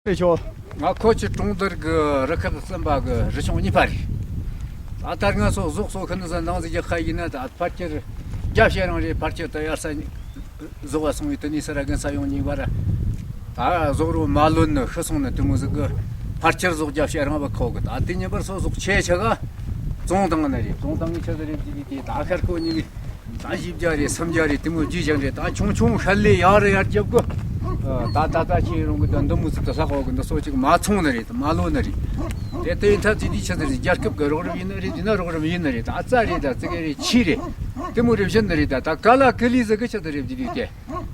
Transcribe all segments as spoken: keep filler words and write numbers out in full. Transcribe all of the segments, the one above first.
ཨེ་ཆོ། ང་ཁོ་ཆུ་གྲོང་རྡལ་གི་རུ་ཁག་གསུམ་པ་གི་རུ་ཆུང་གཉིས་པ་རེད། ད་ལྟར་ང་ཚོ་ཟོག་གསོ་མཁན་ཟིག་འདང་ཟིག་རྒྱག་ཁ་ཡིན་ན། ད་ཕལ་ཆེར་རྒྱ་བཤད་རང་རེད། ཕལ་ཆེར་ད་ཡར་ས་ཟོག་ག་སོང་བའི་དེ་ནས་ས་ར་གན་ས་ཡོང་གཉིས་པ་ར། ད་ཟོག་རོ་མ་ལོན་ནི་ཤི་སོང་ནི་དེ་མོ་ཟིག་གི་ཕལ་ཆེར་ཟོག་རྒྱ་བཤད་རང་བ་ཁོ་གི། ད་དེ་ཉིན་པར་སོ་ཟོག་ཆེ་ཆ་ག་བཙོང་བཏང་ནི་རེད། བཙོང་བཏང་ངི་ཆ་ཟིག་རེད་ཅི་དེ་ད་ཁར་ཁོ་གཉིས་གི། ད་བཞི་བརྒྱ་རེད། སུམ་བརྒྱ་རེད། དེ་མོ་བརྗེས་ཀྱང་རེད། ད་ཆུང་ཆུང་ཧྲལ་ལེ་ཡར་ཡར་རྒྱབ་གི། ད་ད་ད་ཆེ་རུང་གི་ད་འདི་མོ་ཟིག་ད་ལྷག་འོག་གི་འདི་སོ་ཅིག་མ་ཚོང་ནི་རེད། མ་ལོ་ནི་རེད། དེ་དེ་ཡིན་ཐབས་ཅི་དེའི་ཆ་ཟིག་རེད། རྒྱལ་ཁབ་གི་རོགས་རམ་ཡིན་ནི་རེད། ཡིན་ན་རོགས་རམ་ཡིན་ནི་རེད། ད་རྩ་རེད། ད་ཙི་གེ་རེད། ཆི་རེད། དེ་མོ་རེད། བཞིན་ནི་རེད། ད་ད་ག་ལ་ཀི་ལི་ཟིག་གི་ཆ་ཟིག་རེད་ཅི་དེ་དེ་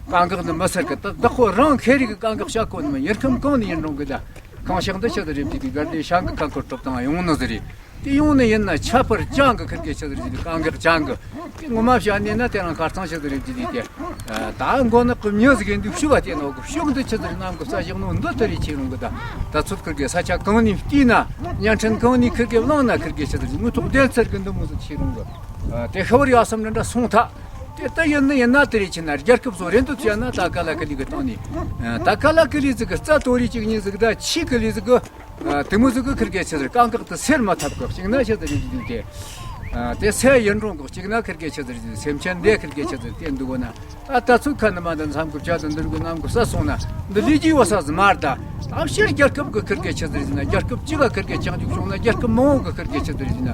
དཀའ་ངལ་ནི་མི་སེར་གི། ད་བདག་ཁོ་རང་ཁེ་རིག་གི་དཀའ་ངལ་བཤད་གོ་ནི་མི། ཡུལ་ཁམས་གང་ནས་ཡིན་རུང་གི་ད། གང་ཤག་འདི་ཆི་ཟིག་རེད་ཅི་དེ་གར་དེ་ཤང་གི་ཁ་འཁོར་གྲུབ་དང་ཡོང་ནི་ཟིག་རེད། དེ་ཡོང་ནི་ཡིན་ན་ཁྱད་པར་ཅང་གི་ཁིར་གེ་ཆི་ཟིག་རེད་ཅི་དེ་དཀའ་ངལ་ཅང་གི། དེ་ངོ་མ་བཤད་ནས་ན་དེ་རང་ཁར་ཚང་ཆི་ཟིག་རེད་ཅི་དེ་དེ། ད་མགོ་ནག་གི་མྱི་ཟིག་ཡིན་དུས་ཤུགས་བ་དེ་ནོ་གི་ཤུགས་འདི་ཆི་ཟིག་རེད། ནམ་གི་རྩ་བཞག་ནོ་འདི་དེ་རེད། ཆེ་རུང་གི་ད་ད་ཚོད་ཁིར་གེ་ས་ཆ་གང་ནས་བལྟས་ན། བརྙན་འཕྲིན་གང་ནས་ཁིར་གེ་བླངས་ན་ཁིར་གེ་ཆི་ཟིག་རེད། དངོས་ཐོག་བདེན་ཚར་གི་འདི་མོ་ཟིག་ཆེ་རུང་གི། དེ་ཤི་བར་ཡ་སེམས་འདྲ་འདྲ་སོང་ཐལ། དེ་ལྟ་ཡིན་ནི་ཡིན་ན་དེ་རེད། ཆི་ན་རྒྱལ་ཁབ་ཚོ་རེ་འདོད་བྱས་ན་ད་ག་ལ་ཀི་ལི་གི་སྟེང་ནས། ད་ག་ལ་ཀི་ལི་ཟིག་གི་རྩ་དོ་རི་གཅིག་གཉིས་ཟིག་ད་ཆི་ཀི་ལི་ཟིག་གི། དེ་མོ་ཟིག་གི་ཁིར་གེ་ཆི་ཟིག་རེད། དཀའ་ངལ་དེ་སེལ་མ་ཐུབ་གི། གཅིག་ན་ཆི་ཟིག་རེད་ཅི་དེ། དེ་སེལ་ཡིན་རུང་གི། གཅིག་ན་ཁིར་གེ་ཆི་ཟིག་རེད། སེམས་ཅན་འདི་ཁིར་གེ་ཆི་ཟིག་བསྟེན་འདུག་གོ་ན། ད་ད་ཚོད་ཁ་ནི་མ་འདི་མཚམས་གི་བྱ་དང་འདི་རུ་གི་ནམ་གི་ས་སོང་ན་འདི་ལས་ཀྱི་བ་ས་ཟིག་མ་རེད། ད་ཕྱིར་རྒྱལ་ཁབ་གི་ཁིར་གེ་ཆི་ཟིག་རེད་ཟེར་ན། རྒྱལ་ཁབ་གཅིག་ག་ཁིར་གེ་ཅང་འཇུག་བྱུང་ན། རྒྱལ་ཁབ་མང་བོ་གི་ཁིར་གེ་ཆི་ཟིག་རེད་ཟེར་ན།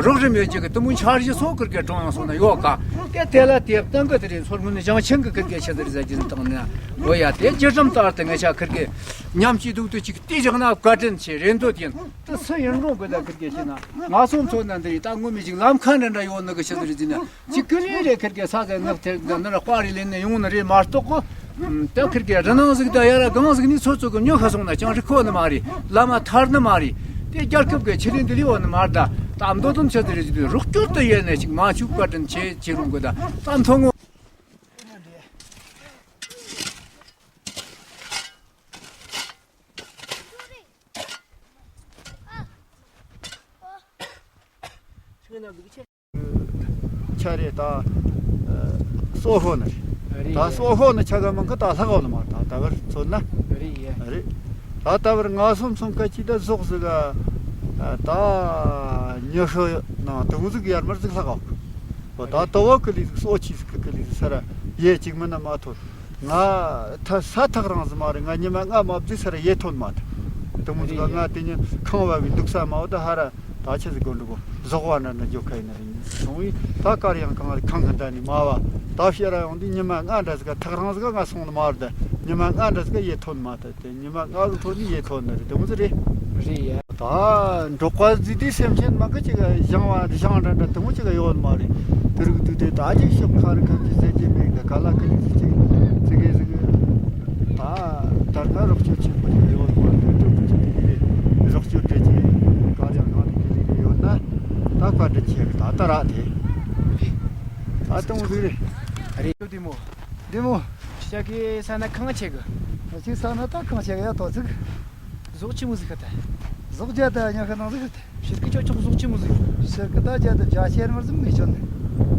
རོགས་རམ་ཡོད་རྒྱུ་གི་དེ་མོ་འཆར་གཞི་སོགས་ཁིར་གེ་བགྲངས་ཡང་སོང་ན་ཡོད་ག། དེ་དེ་ལ་དེ་བཏང་གི་དེ་རེད། མཚོ་སྔོན་ཞིང་ཆེན་གི་ཁིར་གེ་ཆི་ཟིག་རེད་ཟེར་རྒྱུ་བཏང་ན། འོ་ཡ། དེ་བརྒྱུད་རིམ་ལྟར་དུ་ངེད་ཆ་ཁིར་གེ་མཉམ་གཅིག་ཏུ་དུ་གཅིག་བལྟས་བཞག་ན་བཀའ་དྲིན་ཆེ། རེ་འདོད་ཡིན། དེ་སུ་ཡིན་རུང་གི་ད་ཁིར་གེ་བྱས་ན། ང་ཚོ་མཚོན་ན་འདི་རེད། ད་ངོ་མ་ཅིག་ལམ་ཁ་འདྲ་འདྲ་ཡོད་ནི་གི་ཆི་ཟིག་རེད་ཟེར་ན། ཅིག་ཀི་ལི་རེད། ཁིར་གེ་ས་ཟིག་ནག་ཐེར་འདི་ནི་ར་དཔའ་རེ་ལེན་ནས་ཡོང་ནི་རེད་མ་གཏོགས་གི། ད་ཁིར་གེ་རི་ནང་ཟིག་ད་ཡ་ར་གང་ཟིག་ནས་ཚོ་ཚོ་གི་ཉོ་ཁ་སོང་ན་ཅང་རིག་གོ་ནི་མ་རེད། ལམ་མ་ཐར་ནི་མ་རེད། དེ་རྒྱལ་ཁབ་གི་ཆི་ལི་འདི་ལི་ཡོད་ནི་མ་རེད། ད་ད་མདོ་དོན་ཆི་ཟིག་རེད་ཟེར་དུས་རོགས་སྐྱོར་དུ་ཡེ་ནས་ཅིག་མ་བཅུག་བཀའ་དྲིན་ཆེ་ཆེ་རུང་གི། ད་ད་མཐོང་ངོ་། ཆ་རེད་ད། ཨ། སོ་ཧོ་ནི་རེད། རེད། ད་སོ་ཧོ་ནི་ཆ་ག་མང་གི་ད་ལྷག་འོ་ནི་མ་ད་ད་བར་མཚོན་ན། རེད་ཡ། རེད། ད་ད་བར་ང་སོམ་སོམ་ཀ་ཅི་ད་ཟོག་ཟིག་ག། ཨ། ད་ཉི་ཤུ་ནང་དུང་ཟིག་ཡར་མར་ཟིག་ལྷག་འོ་གི། ད་ད་བོ་ཀི་ལི་ཟིག་སོ་ཆི་ཟིག་ཀི་ལི་ཟིག་ས་ར་ཡེ་གཅིག་མིན་ན་མ་ཐོན། ང་ད་ས་ཐག་རིང་ཟིག་མ་རེད། ང་ཉི་མ་ལྔ་མ་བརྒྱུད་ས་ར་ཡེ་ཐོན་མ་ཐུབ། དུང་ཟིག་ག་ང་དེ་ཉིན་ཁང་བ་བའི་འདུག་ས་མ་བོ་ད་ཧ་ར། ད་ཆི་ཟིག་དགོས་འདུག་གོ། ཟོག་བ་འདྲ་འདྲ་འཇོག་ཁ་ཡིན་ན་རེད། སོང་བས་ད་གར་ཡང་གང་ལ་ཁང་གི་འདྲ་ནི་མ་བ། ད་ཕྱིར་ར་ཡོང་དུས་ཉི་མ་ལྔ་འདྲ་ཟིག་ག་ཐག་རིང་ཟིག་ག་ང་སོང་ནི་མ་རེད། ཉི་མ་ལྔ་འདྲ་ཟིག་ག་ཡེ་ཐོན་མ་ཐུབ། དེ་ཉི་མ་ལྔ་ཟིག་ཐོན་ནི་ཡེ་ཐོན་ནི་རེད། དེ་མོ་ཟིག་རེད། རེད་ཡ། ད་འབྲོག་པ་ཟིག་དེ་སེམས་ཅན་མང་གི་ཅིག་ག་ཞིང་བ་ཞིང་འདྲ་འདྲ་དེ་མོ་ཅིག་ག་ཡོད་ནི་མ་རེད། དེ་རིགས་དུས་དེ་ད་ཅིག་ཤོག་ཁ་རི་ཁ་ཅིག་ཟེར་གྱི་མེད། ད་ག་ལ་ཀི་ལི་ཟིག་ཅིག་ཙི་གེ་ཟིག་ད་ལྟར་ན་རོགས་སྐྱོར་ཆེན་པོ་ཞིག་ཡོད་པ་དེ་དུས་ཀྱི་ལས་རོགས་སྐྱོར་སྤྲད་ཀྱི་ག་ཡང་གང་ནས་ཀྱི་ལས་ཡོད་ན་ད་བཀའ་དྲིན་ཆེ་གི། ད་ལྟ་ར་དེ་ད་དུང་ཟིག་རེད། རེད། བདེ་མོ། བདེ་མོ། ཁྱེད་ཀྱི་ས་ན་ཁང་ཆེ་གི། ཁྱེད་ས་ན་ད་ཁང་ཆེ་གི་ཡ་ཏོ་ཚིག་ཟོག་ཆི་མོ་ཟིག་གི་ད། ཟོག་བརྒྱ་དང་ཉི་ཤུ་ནང་ཟིག་གི་ད། ཕྱིར་གི་ཅོ་ཅོག་ཟོག་ཆི་མོ་ཟིག་ཡོད། ཕྱིར་གི་ད་བརྒྱ་དང་བརྒྱད་ཅུ་ཡར་མར་ཟིག་མི་ཆོད་ནི།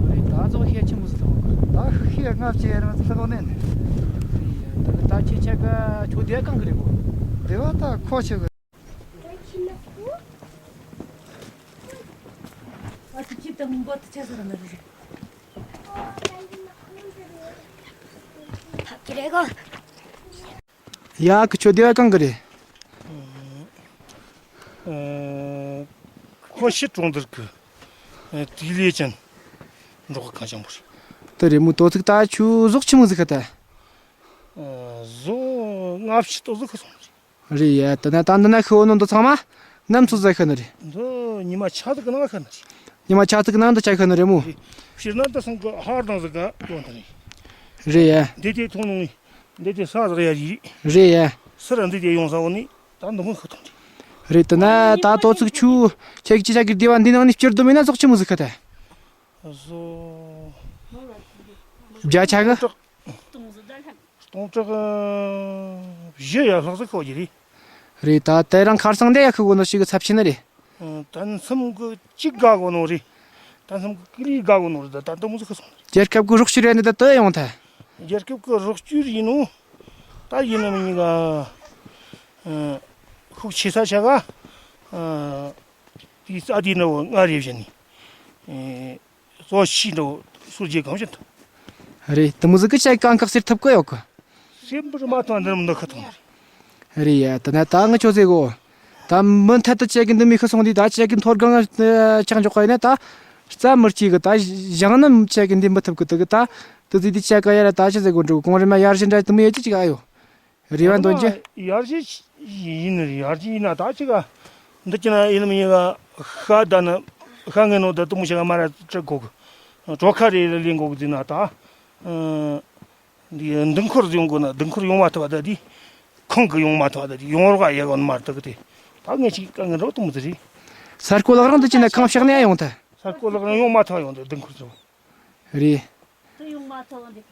རེད། ད་ཟོག་ཤེད་ཆི་མོ་ཟིག་ཐོག་གི། ད་ཤེད་ལྔ་བཅུ་ཡར་མར་ཟིག་ལྷག་ནས་ནི། རེད། ད་ད་ཁྱེད་ཆ་ག་ཁྱོད་བསྡད་གང་གི་རེད་གོ། བསྡད་པ་ད་ཁོ་ཆི་གི། ཨ་ཙི་ཅིབ་དང་མི་འབོར་དུ་ཆ་ཟིག་ར་མི་རེད། ཡ། ཁི་ཆོ་བསྡད་པ་གང་གི་རེད། ཨ། ཁོ་ཕྱི་གྲོང་རྡལ་གི། ཨ། ཏི་ལེ་ཅན་འབྲོག་གི་གང་ཅང་པོ་རེད། དེ་རེད་མོ། ཏོ་ཚིག་ད་ཁྱོད་ཟོག་ཆི་མོ་ཟིག་ཁ་ད། ཨ། ཟོག་ལྔ་བཅུ་ཏོ་ཟིག་ཁ་སོང་རེད། རེད་ཡ། དེ་ན་ད་འདི་ན་ཁི་འོ་ནོ་འདི་ཚང་མ་ནམ་ཚོད་ཟིག་ཁ་ནི་རེད། འདི་ཉི་མ་ཆ་ཟིག་གི་ནང་ཁ་ནི་རེད། ཉི་མ་ཆ་ཟིག་གི་ནང་འདི་ཆ་ཁ་ནི་རེད་མོ། རེད། ཕྱིར་ན་འདི་སང་གི་ཧར་དང་ཟིག་ག་ཡོང་ཐལ་རེད། རེད་ཡ། འདི་དེ་ཐོང་ནང་ནི། འདི་དེ་ས་ཟིག་ཡ་ཡི། རེད་ཡ། སི་ར་འདི་དེ་ཡོང་ས་འོ་ནི་ད་འདི་མོ་ཁ་ཐོང་དེ། རེད། དེ་ན་ད་ཏོ་ཚིག་ཆུ་ཁྱེད་ཀྱི་ཅི་ཆ་གི་སྡེ་བ་འདི་ནང་ནས་སྤྱིར་བསྡོམས་ཡིན་ན་ཟོག་ཆི་མོ་ཟིག་ཁ་ད། ཟོག་བརྒྱ་ཆ་གི། སྟོང་ཕྲག་བཞི་ཡར་ལྷག་ཟིག་ཁ་གི་རེད། རེད། ད་དེ་རིང་ཁར་སང་འདི་ཡ་ཁི་གོ་ནོ་ཞིག་གི་ཚབས་ཆེ་ནི་རེད། ད་མཚམས་གི་གཅིག་དགའ་གོ་ནོ་རེད། ད་མཚམས་གི་ཀི་ལི་དགའ་གོ་ནོ་རེད། ད་ད་འདི་མོ་ཟིག་ཁ་སོང་། རྒྱལ་ཁབ་གི་རོགས་སྐྱོར་ཡིན་ནི་ད་དེ་ཡོང་ཐལ། རྒྱལ་ཁབ་གི་རོགས་སྐྱོར་ཡིན་ནོ། ད་ཡིན་ནི་མིན་ནི་ག། ཨ། ཤུགས་ཆེ་ས་ཆ་ག་ཨ། དེའི་རྩ་དེ་འདྲ་བོ་ལྔ་རེ་བཞིན་ནི། ཨེ། གཙོ་ཆེ་འདྲ་བོ་སུ་རྒྱལ་གང་བཞིན་དུ། རེད། དེ་མོ་ཟིག་གི་ཆ་གང་ག་ཟེར་ཐུབ་གི་ཡོད་གི། སེམས་པར་མ་ཐོན་འདི་རུ་འདི་ཁ་ཐོན་རེད། རེད་ཡ། ད་ན་ད་ང་ཆོ་ཟེ་གོ། ད་མུ་མཐུད་དུ་ཆེ་གི་འདི་མི་ཁ་སོང་དུས་ད་ཆེ་གི་མཐོ་སྒང་ཆགས་འཇོག་ག་ཡིན་ན་ད་རྩ་མི་གཅིག་གི། ད་ཞང་ནི་ཆེ་གི་འདི་མི་ཐུབ་གི། དེ་གི་ད་དེ་ཟིག་དེ་ཆེ་ག་ཡ་ར་ད་ཆི་ཟེ་གོ་འགྲོ། གོང་རིམ་ཡར་ཞུ་འདྲ་དེ་མོ་ཡོད་ཀྱི་ཅིག་ཨ་ཡོད། རེ་བ་འདོན་རྒྱུ། ཡར་ཞུ་ཡིན་ནི་རེད། ཡར་ཞུ་ཡིན་ན་ད་ཅིག་ག་འདི་ཅི་ན་ཡིན་ནམ་ཡིན་ག་ཤ་ད་ནི་ཤ་ངན་ནོ་ད་དུ་མོ་ཞིག་ག་མ་ར་སྤྲད་གོ་གི། གྲོ་ཁ་རེ་ལེན་གོ་གི་ཟེར་ན་ད། ཨ། འདི་འདི་འཁོར་ཡོང་དགོས་ན་འདི་འཁོར་ཡོང་མ་ཐུབ་པ་ད་དེ། ཁོང་གི་ཡོང་མ་ཐུབ་པ་ད་དེ་ཡོང་རོགས་ཡག་གོ་ནི་མ་རེད་ད་གི་དེ། ད་ངས་ཅིག་ག་ངན་རོགས་དུ་མོ་ཟེར་རེད། ས་རྐོ་ལག་རང་འདི་ཅི་ན་ཁང་བཤགས་ནས་ཡོང་ཐལ། ས་རྐོ་ལག་རང་ཡོང་མ་ཐུབ་པ་ཡོང་དེ་འདི་འཁོར་ཚོ། རེད། དུ་ཡོང་མ་ཐུབ་འདི།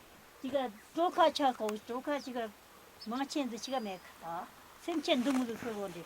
ཅི་ག་གྲོ་ཁ་ཆག་གོ། གྲོ་ཁ་ཅི་ག་མང་ཆེན་འདི་ཅི་ག་མེད་གི། ད་སེམས་ཅན་འདི་མོ་ཟིག་ཤོར་བོ་འདི།